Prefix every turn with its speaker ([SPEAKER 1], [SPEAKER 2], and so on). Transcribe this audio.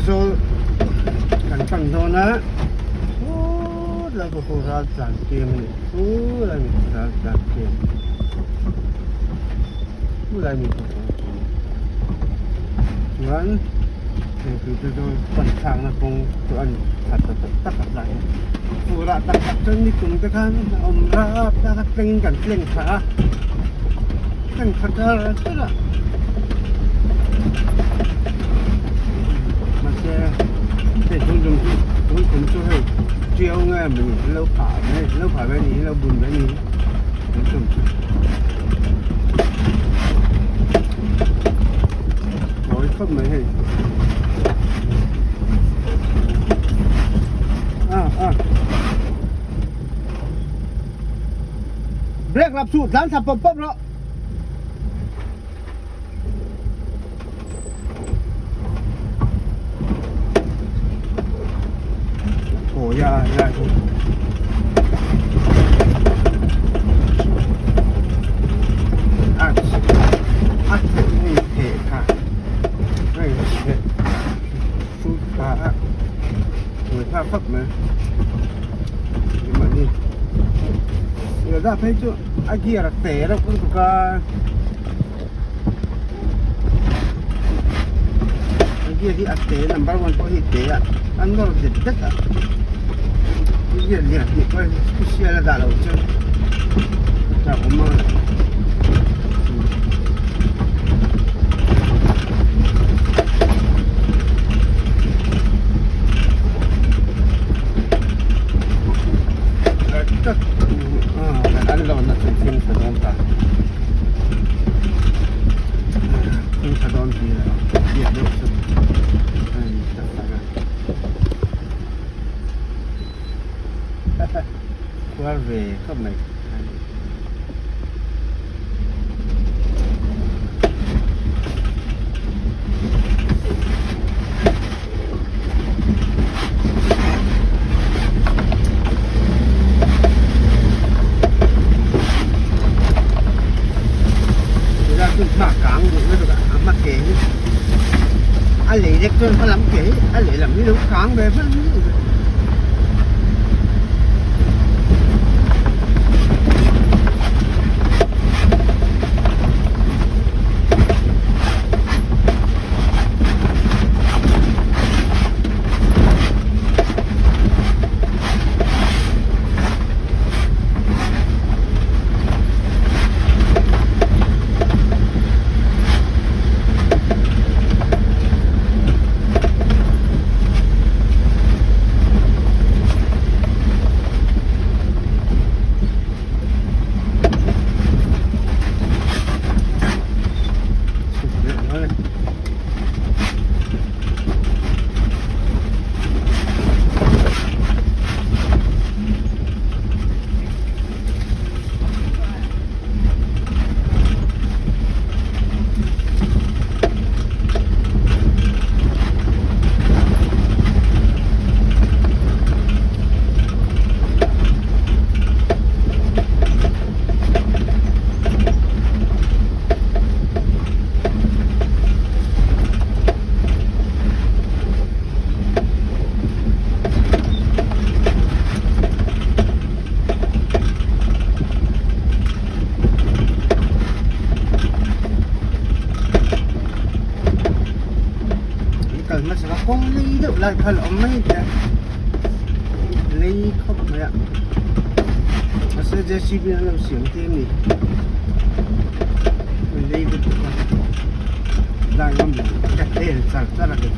[SPEAKER 1] Aizawl kan pan dawn a khawtlai pawh khu ral tlan tlem a ni khulai mi khu ral tlan tlem khulai mi khu chuan heng tui te chu pan thlakna kawng chu a ni tha ta tak tak a tlai a fur ah tak tak chuan ni kum te khan a awm rap tak a tleng in kan tleng thla a tleng thla char char a mahse hei tun tum chu tun kum chu hei tiau nge mawni an lo phah mai an lo phah mai a ni an lo bun mai a ni tun tum chu kawi khawp mai hei ah ah brake lap suh tlan thla pawp pawp rawh. Kawi a helai hi a a theh hei theh kha hei theh chu tha a buai thlak khawp mai mahni dah phei chu a gear a te reuh lutuk a. A gear hi a te number one pawh hi a te a a nawr det det a gear lian hnih pawh hi special a dah loh chuan a awm a. An lo na chu thing tha dawn ta thing tha dawn ti lo biak deuh chu a in tak tak a khuar ve khawp mai. A lei lek chuan hma lam ke hi a lehlam hi lo kang ve hman mai. Kal hmasa kha kawng lei deuh lai kha la awm mai te lei khawp mai a mahse JCB an lo siam te a ni lei lutuk a dai ngam lo ka hel char char a ni.